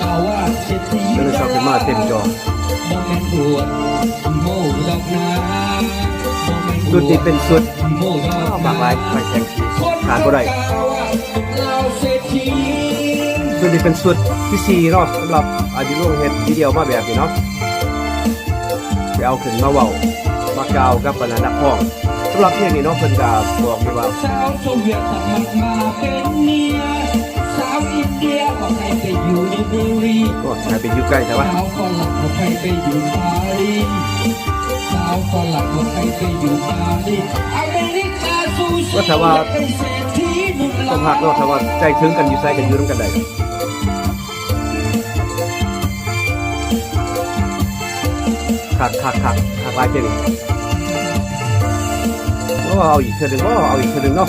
ກໍເລີຍຊອກຂຶ້ນມາເຕັມຈໍ. ຊຸດນີ້ເປັນຊຸດ ໂອ້ ຫຼາກຫຼາຍ ຫຼາຍແສງສີ ຂາດບໍ່ໄດ້. ຊຸດນີ້ເປັນຊຸດທີສີ່ເນາະ ສຳລັບອາ ທີ່ລຸງເຮັດວິດີໂອມາແບບນີ້ເນາະ ໄປເອົາຂຶ້ນມາເວົ້າ ມາກ່າວກັບບັນດານັກຮ້ອງ. ສຳລັບເພງນີ້ເນາະ ເພິ່ນກໍບອກຢູ່ວ່າ ສາວໂຊວຽດສະໝັກມາເປັນເມຍ ສາວອິນເດຍບໍ່ໃຫ້ໄປຢູ່ເນເວີຣີ ໂອ້ ໃຫ້ໄປຢູ່ໄກແທ້ວະ ສາວຝຣັ່ງບໍ່ໃຫ້ໄປຢູ່ປາຣີ ສາວຝຣັ່ງບໍ່ໃຫ້ໄປຢູ່ປາຣີ ອາເມລິກາສູ້ ວ່າຖ້າວ່າ ຄວາມຮັກເນາະ ຖ້າວ່າໃຈເຖິງກັນຢູ່ໃສກໍຢູ່ນຳກັນໄດ້. ຄັກໆໆ ຄັກຫຼາຍເພງນີ້. ໂອ້ ເອົາອີກເທື່ອໜຶ່ງ ໂອ້ ເອົາອີກເທື່ອໜຶ່ງເນາະ.